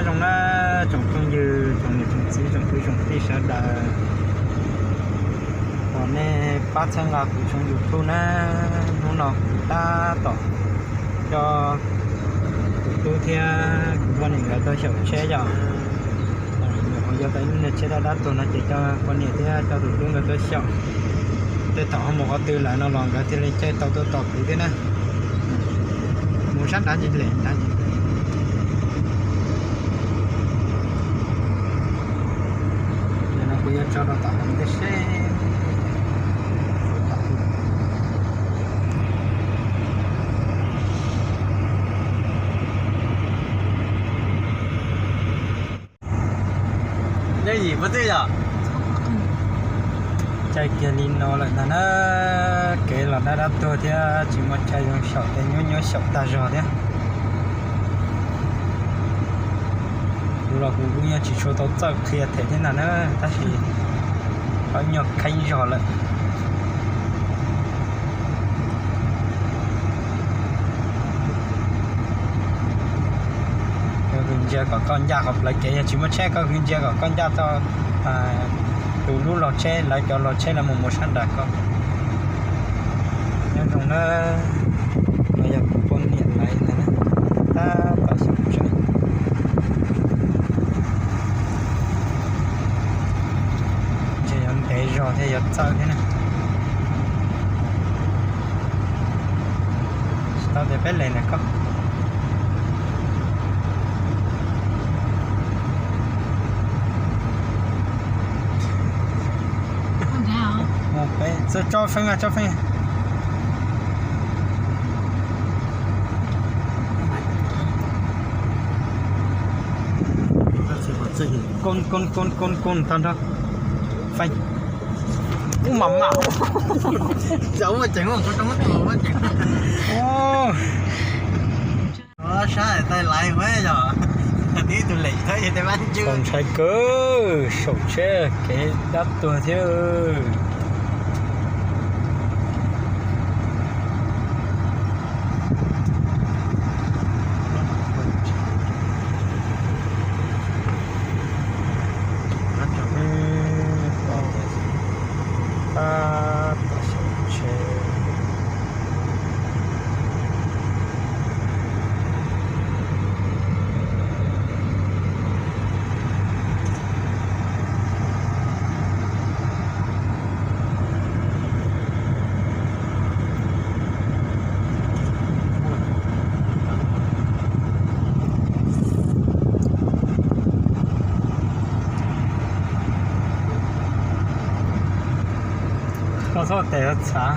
Zoo na, tsoom phooj ywg, tsoom niam tsoom txiv, tsoom kwv tsoom tij sawv daws, uas nej pab txhawb nqa kuv tshooj YouTube na. Hnub no kuv tab tom coj tus tub thiab kuv poj niam nkawd tuaj xyaum tsheb yom. Nyuam qhuav yog tau ib lub niag tsheb dab dab tuag no ces coj poj niam thiab coj tus tub nkawd tuaj xyaum. Tej thaum ho mus qhov twg lawm no los nkawd thiaj li caij tau tuaj tos kuv thiab na. Mus sab nrad ntsis lem nrad ntsis. Nim no kuv yuav tso rau tom hauv ntej seb. Nyob yim puag twg yom? Caij kiag li no lawm ntag na, kev los dab dab tuag thiab tsis muaj chaw zoo xyaum, tej nyuaj nyuaj xyaum tag zog thiab. Kuv los kuv kuj yeej tsis tshua tau txawj qhia them thiab ntag na, tab sis qhov nyuag kheeb zog lawm. Koj ntsia kom koj ncaj qhov plawv kev, yog tsis muaj tsheb koj ntsia kom koj ncaj txog tus lub log tsheb, lawv cov log tsheb lawv mus mus sab nrad ko. Nyob zoo na, no yog kuv poj niam lawv ntag na, tab tom xyaum tsheb. Ntshe yuav ntev zog thiab yuav txawj thiab na. Tsis tau tias peb lem ntawm koj. Tso feeb, tso feeb. Koj, koj, koj, koj tag nrho. Feeb. Ub, mam mam. Ub. Sab tais laiv yog tib tug lem tau ntshai kawg, saum tsheb kev dab tuag thiab. Tab tom xyaum tsheb. Koj txhob tes txhav.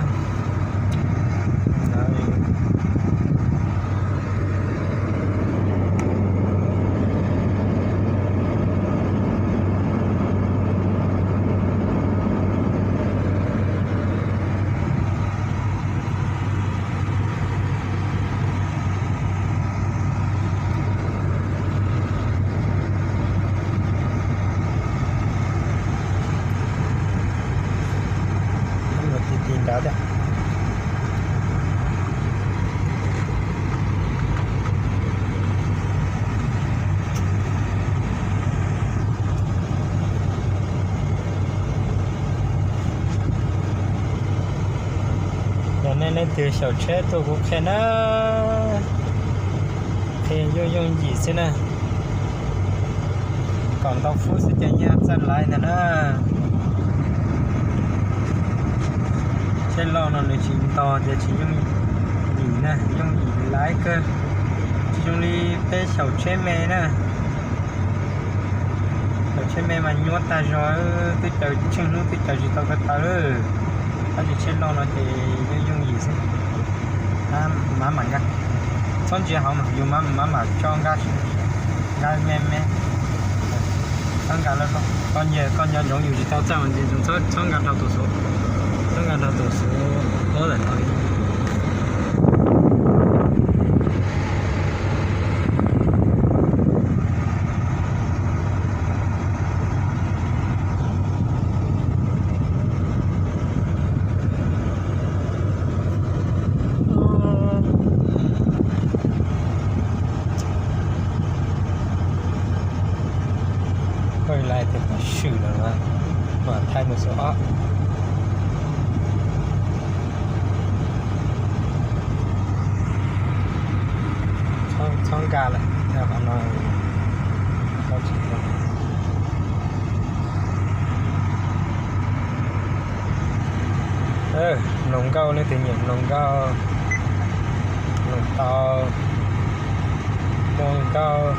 Ti ti nrad thiab. Yog nej leej twg xyaum tsheb tuaj kuv qhia na, qhia yooj yooj yim xwb na. Kom ntau fub xwb ces yeej txawj laiv ntag na. Tsheb loj no nws tsis ntog ces tsis yooj yim na, yooj yim laiv kawg. Tsis zoo li peb xyaum tsheb me na. Xyaum tsheb me mas nyuaj tag zog, twb caws tsheej hnub twb caws tsis tau ko taw lawm. Tab sis tsheb loj no ces yooj yooj yim xwb. Mab mam nqa, txhob ntsia hauv mas yus mab mam tso nqa, nqa me me. Txhob nqa loj loj, koj nyias koj nco ntsoov yus tsis tau txawj mas ntsia ntsoov txhob nqa rau tus xuv, txhob nqa rau tus xuv ub lawm tau li. Laj tias pov swm lawm, mam thaij mus xub ob. Txhob nkag lawm, qhov no tau tsis tau. Mloog nkauj, leej twg nyiam mloog nkauj, mloog tau, mloog nkauj.